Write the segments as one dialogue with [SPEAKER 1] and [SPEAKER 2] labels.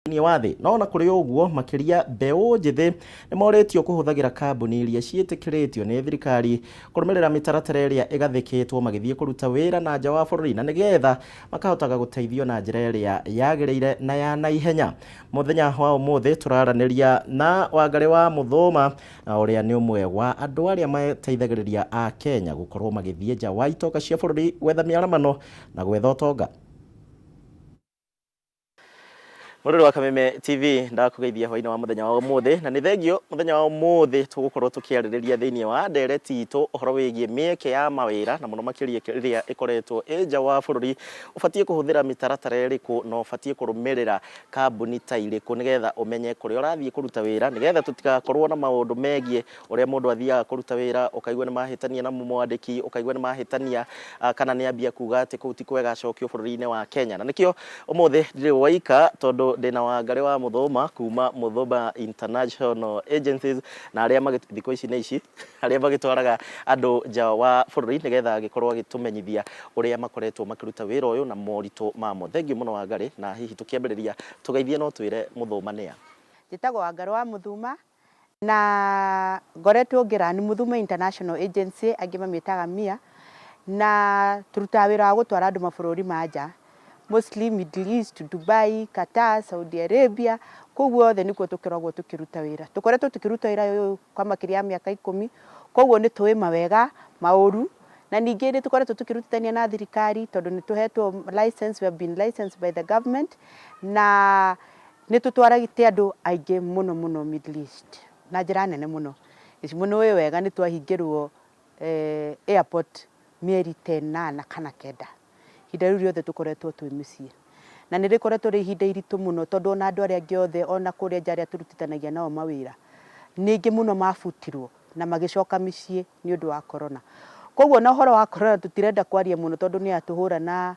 [SPEAKER 1] Thĩinĩ wa thĩ. No ona kũrĩ ũguo, makĩria mbeũ njĩthĩ nĩ morĩtio kũhũthagĩra kambuni iria ciĩtĩkĩrĩtio nĩ thirikari kũrũmĩrĩra mĩtaratara ĩrĩa ĩgathĩkĩtwo magĩthiĩ kũruta wĩra na nja wa bũrũri na nĩgetha makahotaga gũteithio na njĩra ĩrĩa yagĩrĩire na ya naihenya. Mũthenya wa ũmũthĩ tũraranĩria na Wangarĩ wa Mũthũma na ũrĩa nĩ ũmwe wa andũ arĩa mateithagĩrĩria a Kenya gũkorwo magĩthiĩ nja wa itonga cia bũrũri gwetha mĩaramano na gwetha ũtonga. Mũrũrũ wa Kameme TV, ndakũgeithia hwainĩ wa mũthenya wa ũmũthĩ, na nĩ thengio mũthenya wa ũmũthĩ tũgũkorwo tũkĩarĩrĩria thĩinĩ wa ndereti itũ ũhoro wĩgiĩ mĩeke ya mawĩra na mũno makĩria ĩrĩa ĩkoretwo ĩ nja wa bũrũri. Ũbatiĩ kũhũthĩra mĩtaratara ĩrĩkũ na ũbatiĩ kũrũmĩrĩra kambuni ta irĩkũ nĩgetha ũmenye kũrĩa ũrathiĩ kũruta wĩra, nĩgetha tũtigakorwo na maũndũ megiĩ ũrĩa mũndũ athiaga kũruta wĩra ũkaigua nĩ mahĩtania na mwandĩki, ũkaigua nĩ mahĩtania kana nĩ ambia kuga atĩ kũu ti kwega acokio bũrũri-inĩ wa Kenya. Na nĩkĩo ũmũthĩ ndirĩ woika tondũ ndĩna Wangarĩ wa Mũthũma kuma Mũthũma International Agencies na arĩa thikũ ici nĩ ici arĩa magĩtwaraga andũ nja wa bũrũri nĩgetha agĩkorwo agĩtũmenyithia ũrĩa makoretwo makĩruta wĩra ũyũ na moritũ mamo. Thengiũ mũno Wangarĩ, na hihi tũkĩambĩrĩria tũgeithie no twĩre Mũthũma nĩa?
[SPEAKER 2] Njĩtagwo Wangarĩ wa Mũthuma. Na ngoretwo ngĩ run Mũthuma International Agency, angĩ mamĩtaga MIA, na tũrutaga wĩra wa gũtwara andũ mabũrũri ma nja, mostly Middle East, Dubai, Qatar, Saudi Arabia, kũu guothe nĩkuo tũkoragwo tũkĩruta wĩra. Tũkoretwo tũkĩruta wĩra ũyũ kwa makĩria ya mĩaka ikũmi, koguo nĩ tũĩ mawega, maũru, na ningĩ nĩ tũkoretwo tũkĩrutithania na thirikari tondũ nĩ tũhetwo license, we have been licensed by the government, na Nĩ tũtwarĩte andũ aingĩ mũno mũno Middle East na njĩra nene mũno. Gĩcigo nĩ ũĩ wega nĩ twahingĩrwo airport mĩeri ta ĩnana kana kenda. Ihinda rĩu rĩothe tũkoretwo twĩ mĩciĩ. Na nĩ rĩkoretwo rĩ ihinda iritũ mũno tondũ ona andũ arĩa angĩ othe ona kũrĩa nja arĩa tũrutithanagia nao mawĩra, nĩ aingĩ mũno mabutirwo na magĩcoka mĩciĩ nĩ ũndũ wa corona. Koguo ona ũhoro wa corona tũtirenda kwaria mũno tondũ nĩ yatũhũra na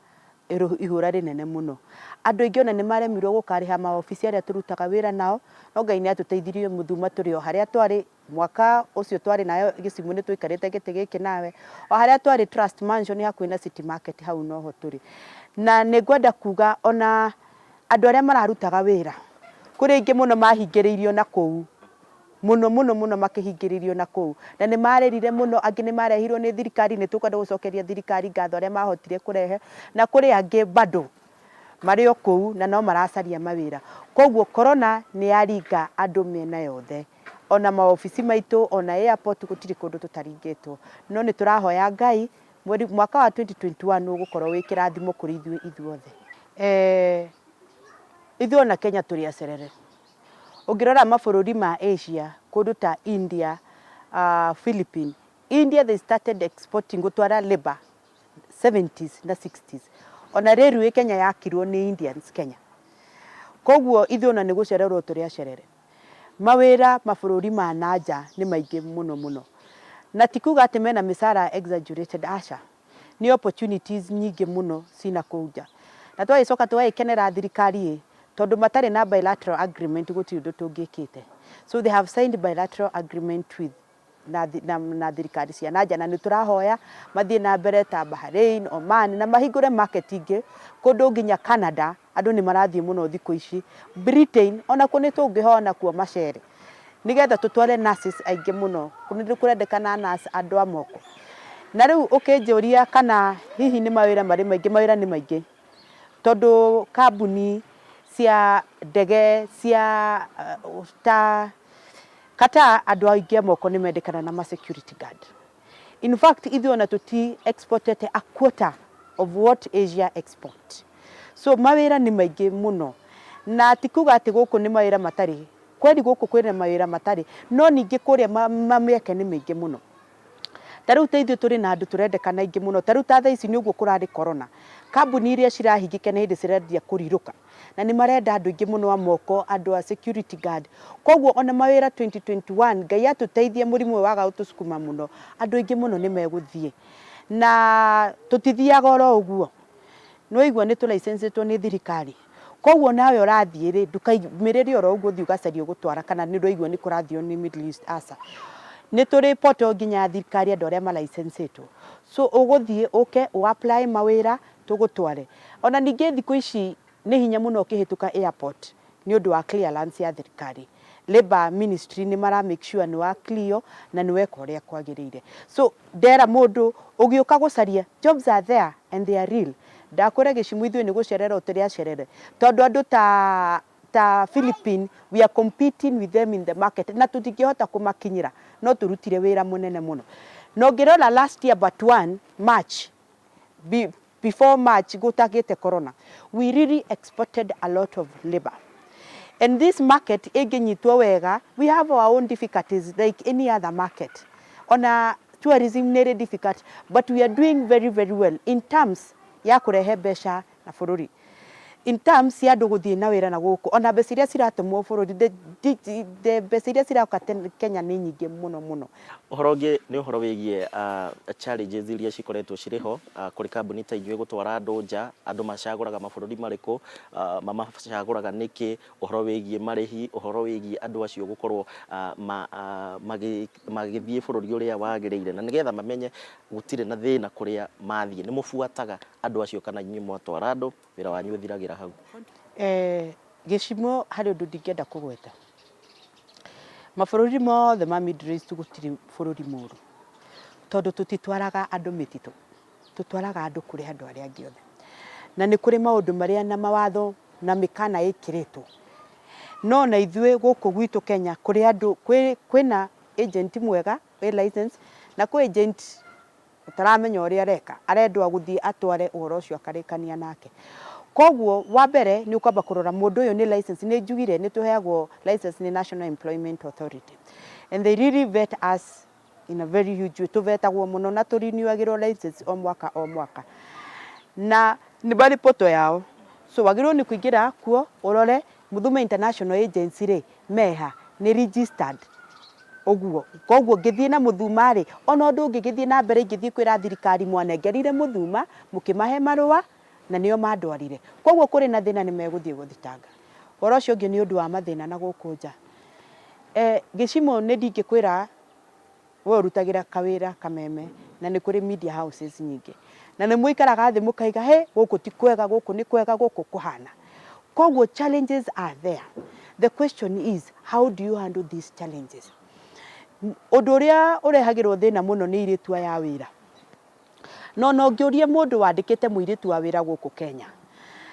[SPEAKER 2] ihũra rĩnene mũno. Andũ aingĩ ona nĩ maremirwo gũkarĩha maobici arĩa tũrutaga wĩra nao, no Ngai nĩ atũteithirie Mũthuma tũrĩ o harĩa twarĩ, mwaka ũcio twarĩ nayo gĩcigo nĩ twaikarĩte gĩtĩ gĩkĩ nawe, o harĩa twarĩ Trust Mansion hakuhĩ na City Market hau noho tũrĩ. Na nĩ ngwenda kuga ona andũ arĩa mararutaga wĩra, kũrĩ aingĩ mũno mahingĩrĩirio na kũu. Mũno mũno mũno makĩhingĩrĩrio na kũu. Na nĩ marĩrire mũno, angĩ nĩ marehirwo nĩ thirikari, nĩ tũkwenda gũcokeria thirikari ngatho arĩa mahotire kũrehe, na kũrĩ angĩ bado marĩ o kũu na no maracaria mawĩra. Koguo corona nĩ yaringa andũ mĩena yothe, ona maobici maitũ, ona airport gũtirĩ kũndũ tũtaringĩtwo. No nĩ tũrahoya Ngai, mweri, mwaka wa 2021 ũgũkorwo wĩ kĩrathimo kũrĩ ithuĩ ithuothe. Ithuĩ ona Kenya tũrĩ acerere. Ũngĩrora mabũrũri ma Asia, kũndũ ta India, Philippines, India they started exporting gũtwara labour 70s na 60s. Ona railway Kenya yakirwo nĩ Indians Kenya. Koguo ithuĩ ona nĩ gũcererwo tũrĩ acerere. Mawĩra mabũrũri ma na nja nĩ maingĩ mũno mũno. Na ti kuga atĩ mena mĩcara exaggerated, aca. Nĩ opportunities nyingĩ mũno cina kũu nja. Na twagĩcoka tũgagĩkenera thirikari ĩ, tondũ matarĩ na bilateral agreement gũtirĩ ũndũ tũngĩkĩte. So they have signed bilateral agreement with na, na, na thirikari cia na nja na nĩ tũrahoya mathiĩ na mbere ta Bahrain, Oman na mahingũre market ingĩ kũndũ nginya Canada andũ nĩ marathiĩ mũno thikũ ici. Britain onakuo nĩ tũngĩhoya nakuo macere nĩgetha tũtware nurses aingĩ mũno, nĩ kũrendekana nurse andũ a moko. Na rĩu ũkĩnjũria kana hihi nĩ mawĩra marĩ maingĩ, mawĩra nĩ maingĩ tondũ kambuni cia ndege cia ta Qatar andũ aingĩ a moko nĩ mendekana na ma security guard. In fact ithuĩ ona tũti exportete a quarter of what Asia export. So mawĩra nĩ maingĩ mũno na ti kuga atĩ gũkũ nĩ mawĩra matarĩ, kweli gũkũ kwĩna mawĩra matarĩ no ningĩ kũrĩa mĩeke nĩ mĩingĩ mũno. Ta rĩu ta ithuĩ tũrĩ na andũ tũrendekana aingĩ mũno, ta rĩu ta thaa ici nĩ ũguo kũrarĩ corona, kambuni iria cirahingĩka nĩ hĩndĩ cirendia kũrirũka, na nĩ marenda andũ aingĩ mũno a moko, andũ a security guard, koguo ona mawĩra 2021 Ngai atũteithie mũrimũ ũyũ waga gũtũcukuma mũno, andũ aingĩ mũno nĩ megũthiĩ. Na tũtithiaga oro ũguo, nĩ waigua nĩ tũ license ĩtwo nĩ thirikari, koguo nawe ũrathiĩ rĩ, ndũkaumĩrĩre oro ũguo ũthiĩ ũgacarie ũgũtwara kana nĩ ũraigua nĩ kũrathio nĩ Middle East, aca. Nĩ tũrĩ portal nginya ya thirikari andũ arĩa ma license ĩtwo, so ũgũthiĩ ũke ũ apply mawĩra tũgũtware. Ona ningĩ thikũ ici nĩ hinya mũno ũkĩhĩtũka airport Nĩ ũndũ wa clearance ya thirikari. Labour ministry nĩ mara make sure nĩ wa clear na nĩ weka ũrĩa kwagĩrĩire. So ndera mũndũ ũgĩũka gũcaria, jobs are there and they are real. Ndakwĩra gĩcimu ithuĩ nĩ gũcererwo tũrĩ acerere tondũ andũ ta ta Philippine we are competing with them in the market na tũtingĩhota kũmakinyĩra no tũrutire wĩra mũnene mũno. Na ũngĩrora last year but one March before March gũtagĩte corona, we really exported a lot of labor. And this market ĩngĩnyitwo wega, we have our own difficulties like any other market. Ona tourism nĩ ĩrĩ difficult, but we are doing very very well in terms ya kũrehe mbeca na bũrũri. In terms ya andũ gũthiĩ na wĩra na gũkũ, ona mbeca iria ciratũmwo bũrũri, the mbeca iria ciroka Kenya nĩ nyingĩ mũno mũno.
[SPEAKER 1] Ũhoro ũngĩ nĩ ũhoro wĩgiĩ challenges iria cikoretwo cirĩ ho kũrĩ kambuni ta inyuĩ gũtwara andũ nja, andũ macagũraga mabũrũri marĩkũ, mamacagũraga nĩkĩ, ũhoro wĩgiĩ marĩhi, ũhoro wĩgiĩ andũ acio gũkorwo magĩthiĩ bũrũri ũrĩa wagĩrĩire na nĩgetha mamenye gũtirĩ na thĩna kũrĩa mathiĩ. Nĩ mũbuataga andũ acio kana inyuĩ mwatwara andũ wĩra wanyu ũthiragĩra hau?
[SPEAKER 2] Gĩcimo harĩ ũndũ ndingĩenda kũgweta. Mabũrũri mothe ma Middle East gũtirĩ bũrũri mũru tondũ tũtitwaraga andũ mĩtitũ, tũtwaraga andũ kũrĩ andũ arĩa angĩ othe. Na nĩ kũrĩ maũndũ marĩa na mawatho na mĩkana ĩkĩrĩtwo. No na ithuĩ gũkũ gwitũ Kenya kũrĩ andũ kwĩna agent mwega wĩ license na kwĩ agent ũtaramenya ũrĩa areka, arendwo gũthiĩ atware ũhoro ũcio akarĩkania nake. Koguo wa mbere nĩ ũkwamba kũrora mũndũ ũyũ nĩ license, nĩ njugire nĩ tũheagwo license nĩ National Employment Authority and they really vet us in a very huge way. Tũvetagwo mũno na tũrinewagĩrwo license o mwaka o mwaka na nĩ marĩ portal yao, so wagĩrĩirwo nĩ kũingĩra kuo ũrore Muthume International Agency rĩ meha nĩ registered ũguo. Koguo ngĩthiĩ na Mũthuma rĩ, ona ũndũ ũngĩ gĩthiĩ na mbere ingĩthiĩ kwĩra thirikari mwanengerire Mũthuma mũkĩmahe marũa na nĩo mandwarire, koguo kũrĩ na thĩna nĩ megũthiĩ gũthitanga. Ũhoro ũcio ũngĩ nĩ ũndũ wa mathĩna na gũkũ nja. Gĩcimo nĩ ndingĩkwĩra we ũrutagĩra kawĩra kameme na nĩ kũrĩ media houses nyingĩ na nĩ mũikaraga thĩ mũkaiga he gũkũ ti kwega, gũkũ nĩ kwega, gũkũ kũhana. Koguo challenges are there. The question is, how do you handle these challenges? Ũndũ ũrĩa ũrehagĩrwo thĩna mũno nĩ airĩtu aya a wĩra. No ũngĩũria mũndũ wandĩkĩte mũirĩtu wa wĩra gũkũ Kenya,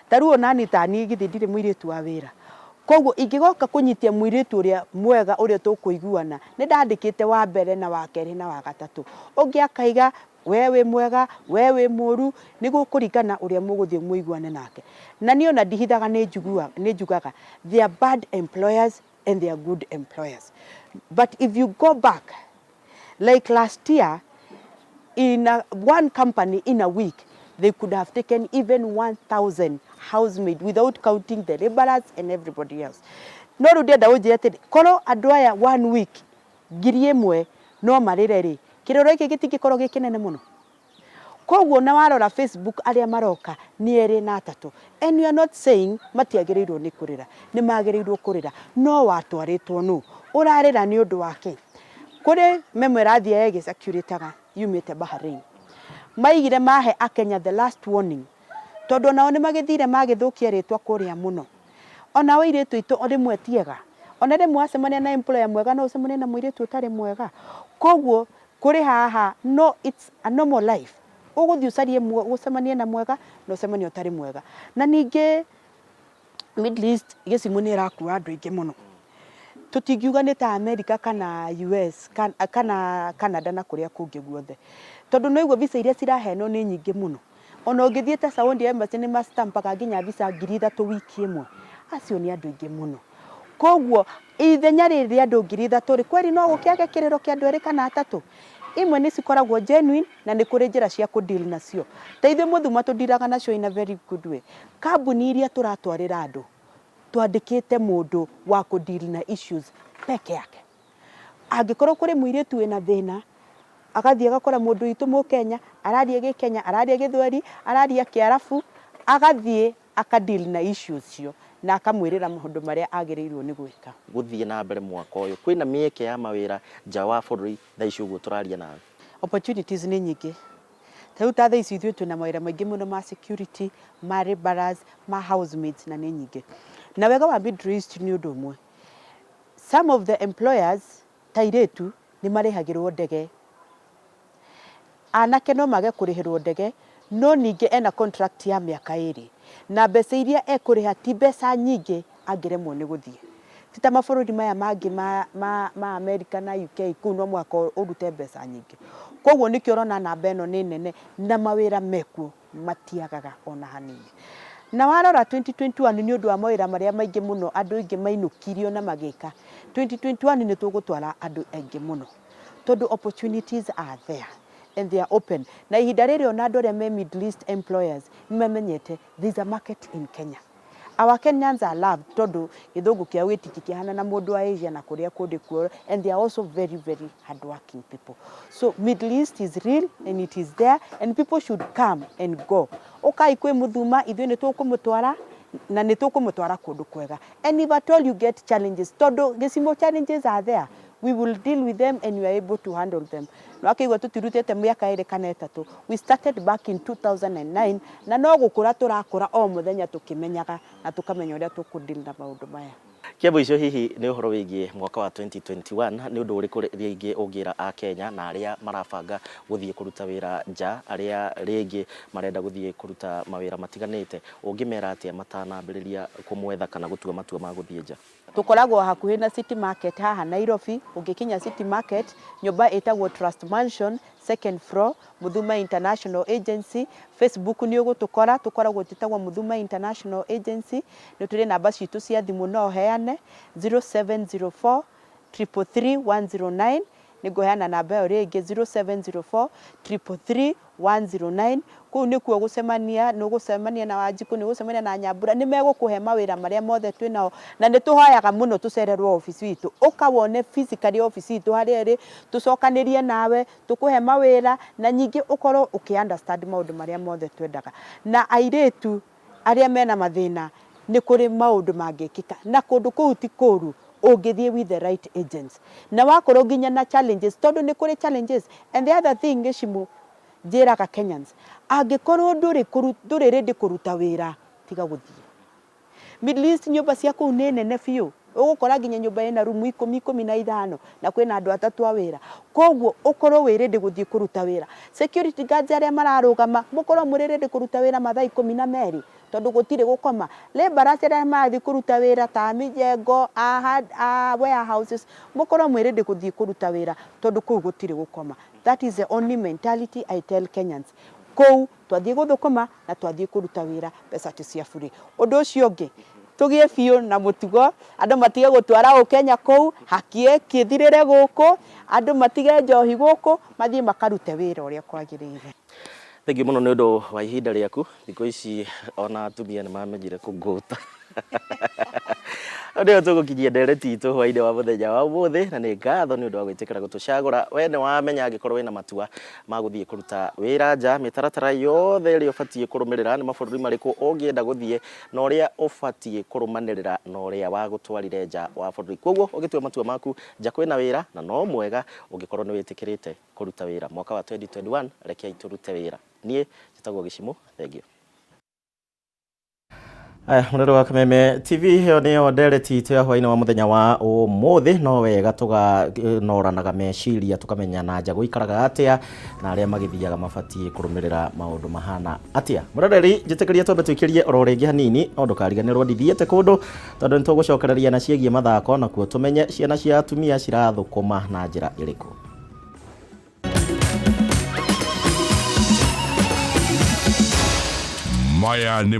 [SPEAKER 2] ta rĩu onani taniĩ githĩ ndirĩ mũirĩtu wa wĩra, koguo ingĩgoka kũnyitia mũirĩtu ũrĩa mwega ũrĩa tũkũiguana, nĩ ndandĩkĩte wa mbere na wa kerĩ na wa gatatũ, ũngĩ akaiga we wĩ mwega, we wĩ mũru, nĩ gũkũringana ũrĩa mũgũthiĩ mũiguane nake. Na niĩ ona ndihithaga, nĩ njugaga there are bad employers and there are good employers. But if you go back like last year, in one company in a week they could have taken even 1000 housemaid without counting the laborers and everybody else. No rĩu ndĩrenda ũnjĩre atĩrĩ, korwo andũ aya one week 1000 no marĩre rĩ, kĩrĩro gĩkĩ gĩtingĩkorwo gĩ kĩnene mũno. Koguo na warora Facebook arĩa maroka nĩ erĩ na atatũ, and we are not saying matiagĩrĩirwo nĩ kũrĩra, nĩ magĩrĩirwo kũrĩra, no watwarĩtwo nũ ũrarĩra nĩ ũndũ wa kĩ? Kũrĩ memo ĩrathiĩ ĩgĩcirculataga yumĩte Bahrain, maigire mahe akenya the last warning tondũ onao nĩ magĩthire magĩthũkia rĩtwa kũrĩa mũno. Onao airĩtu aitũ rĩmwe ti ega, ona rĩmwe wacemania na employer mwega no ũcemanie na mũirĩtu ũtarĩ mwega. Koguo kũrĩ haha no it's a normal life, ũgũthiĩ ũcarie ũcemanie na mwega na ũcemanie ũtarĩ mwega. Na ningĩ Middle East gĩcimu nĩ ĩrakua andũ aingĩ mũno, tũtingiuga nĩ ta America kana US kana Canada na kũrĩa kũngĩ guothe, tondũ no igua visa iria ciraheanwo nĩ nyingĩ mũno. Ona ũngĩthiĩ ta Saudi Embassy nĩ mastampaga nginya visa 3000 wiki ĩmwe, acio nĩ andũ aingĩ mũno. Koguo ithenya rĩrĩ rĩa andũ 3000 rĩ, kweri no gũkĩage kĩrĩro kĩa andũ erĩ kana atatũ. Imwe nĩ cikoragwo genuine na nĩ kũrĩ njĩra cia kũ deal nacio. Ta ithuĩ Mũthuma tũndiraga nacio in a very good way. Kambuni iria tũratwarĩra andũ twandĩkĩte mũndũ wa kũ deal na issues peke yake. Angĩkorwo kũrĩ mũirĩtu wĩna thĩna, agathiĩ agakora mũndũ witũ mũkenya, araria gĩkenya, araria gĩthweri, araria kĩarabu, agathiĩ aka deal na issues cio na akamwĩrĩra maũndũ marĩa agĩrĩirwo nĩ gwĩka.
[SPEAKER 1] Gũthiĩ na mbere mwaka ũyũ kwĩna mĩeke ya mawĩra nja wa bũrũri thaa ici ũguo tũraria nawe?
[SPEAKER 2] Opportunities nĩ nyingĩ. Ta rĩu ta thaa ici ithuĩ twĩna mawĩra maingĩ mũno ma security, ma laborers, ma housemaids na nĩ nyingĩ. Na wega wa Middle East nĩ ũndũ ũmwe, some of the employers ta airĩtu nĩ marĩhagĩrwo ndege. Anake no mage kũrĩhĩrwo ndege, no ningĩ ena contract ya mĩaka 2, na mbeca iria ekũrĩha ti mbeca nyingĩ angĩremwo nĩ gũthiĩ. Ti ta mabũrũri maya mangĩ ma America na UK, kũu no mũhaka ũrute mbeca nyingĩ. Koguo nĩkĩo ũrona namba ĩno nĩ nene na mawĩra mekuo matiagaga ona hanini. Na warora 2021 nĩ ũndũ wa mawĩra marĩa maingĩ mũno andũ aingĩ mainũkirio na magĩka, 2021 nĩ tũgũtwara andũ aingĩ mũno tondũ opportunities are there and they are open. Na ihinda rĩrĩ ona andũ arĩa me Middle East employers nĩ mamenyete there is a market in Kenya. Our Kenyans are loved tondũ gĩthũngũ kĩao gĩtingĩkĩhana na mũndũ wa Asia na kũrĩa kũndĩ kuo, and they are also very very hardworking people. So Middle East is real and it is there and people should come and go. Ũkai kwĩ Mũthuma, ithuĩ nĩ tũkũmũtwara na nĩ tũkũmũtwara kũndũ kwega. And if at all you get challenges, tondũ gĩcimo challenges are there, we will deal with them and we are able to handle them. No akĩigua tũtirutĩte mĩaka 2 kana 3. We started back in 2009 na no gũkũra tũrakũra o mũthenya tũkĩmenyaga na tũkamenya ũrĩa tũkũ-deal na maũndũ maya.
[SPEAKER 1] Kĩa mũico hihi nĩ ũhoro wĩgiĩ mwaka wa 2021, nĩ ũndũ ũrĩkũ rĩngĩ ũngĩra a Kenya na arĩa marabanga gũthiĩ kũruta wĩra nja, arĩa rĩngĩ marenda gũthiĩ kũruta mawĩra matiganĩte, ũngĩmera atĩa matanambĩrĩria kũmwetha kana gũtua matua ma gũthiĩ nja?
[SPEAKER 2] Tũkoragwo hakuhĩ na City Market haha Nairobi. Ũngĩkinya City Market, nyũmba ĩtagwo Trust Mansion, second floor, Muthuma International Agency. Facebook nĩ ũgũtũkora, tũkoragwo twĩtagwo Muthuma International Agency. Nĩ tũrĩ namba citũ cia thimũ no heane 0704 333 109. Nĩ ngũheana namba ĩyo rĩngĩ, 0704 333 109. Kũu nĩkuo gũcemania, nĩ ũgũcemania na Wanjikũ, nĩ ũgũcemania na Nyambura, nĩ megũkũhe mawĩra marĩa mothe twĩ nao, na nĩ tũhoyaga mũno tũcererwo obici itũ, ũka wone physically obici itũ harĩa ĩrĩ, tũcokanĩrie nawe, tũkũhe mawĩra, na ningĩ ũkorwo ũkĩ understand maũndũ marĩa mothe twendaga. Na airĩtu arĩa mena mathĩna, nĩ kũrĩ maũndũ mangĩkĩka na kũndũ kũu ti kũru ũngĩthiĩ with the right agents, na wakorwo nginya na challenges, tondũ nĩ kũrĩ challenges. And the other thing, Gĩcimũ, njĩraga Kenyans, angĩkorwo ndũrĩ ready kũruta wĩra, tiga gũthiĩ Middle East. Nyũmba cia kũu nĩ nene biũ, ũgũkora nginya nyũmba ĩna rumu 10, 15, na kwĩna andũ atatũ a wĩra. Koguo ũkorwo wĩ ready gũthiĩ kũruta wĩra. Security guards arĩa mararũgama, mũkorwo mũrĩ ready kũruta wĩra mathaa 12, tondũ gũtirĩ gũkoma. Laborers arĩa marathiĩ kũruta wĩra ta mĩjengo, a warehouses, mũkorwo mwĩ ready gũthiĩ kũruta wĩra, tondũ kũu gũtirĩ gũkoma. That is the only mentality I tell Kenyans. Kũu twathiĩ gũthũkũma na twathiĩ kũruta wĩra, mbeca ti cia bure. Ũndũ ũcio ũngĩ, tũgĩe biũ na mũtugo, andũ matige gũtwara ũkenya kũu, haki ĩkĩthirĩre gũkũ, andũ matige njohi gũkũ, mathiĩ makarute wĩra ũrĩa kwagĩrĩire.
[SPEAKER 1] Thengiũ mũno nĩ ũndũ wa ihinda rĩaku. Thikũ ici ona atumia nĩ mamenyire kũngũta. Hau nĩho tũgũkinyia ndereti itũ hwainĩ wa mũthenya wa ũmũthĩ, na nĩ ngatho nĩ ũndũ wa gwĩtĩkĩra gũtũcagũra. We nĩ wamenya angĩkorwo wĩna matua ma gũthiĩ kũruta wĩra nja, mĩtaratara yothe ĩrĩa ũbatiĩ kũrũmĩrĩra, nĩ mabũrũri marĩkũ ũngĩenda gũthiĩ, na ũrĩa ũbatiĩ kũrũmanĩrĩra na ũrĩa wagũtwarire nja wa bũrũri. Koguo ũgĩtua matua maku, nja kwĩna wĩra na no mwega ũngĩkorwo nĩ wĩtĩkĩrĩte kũruta wĩra. Mwaka wa 2021, rekei tũrute wĩra. Niĩ njĩtagwo Gĩcimũ, thengio. Aya, mũrero wa Kameme TV, ĩyo nĩyo ndereti itũ ya hwainĩ wa mũthenya wa ũmũthĩ. No wega tũganoranaga meciria, tũkamenya na nja gũikaraga atĩa, na arĩa magĩthiaga mabatiĩ kũrũmĩrĩra maũndũ mahana atĩa. Mũroreri, njĩtĩkĩria twambe tũikĩrie oro rĩngĩ hanini, no ndũkariganĩrwo ndithiĩte kũndũ, tondũ nĩ tũgũcokereria na ciĩgiĩ mathako, nakuo tũmenye ciana cia atumia cirathũkũma na njĩra ĩrĩkũ.
[SPEAKER 3] Maya nĩ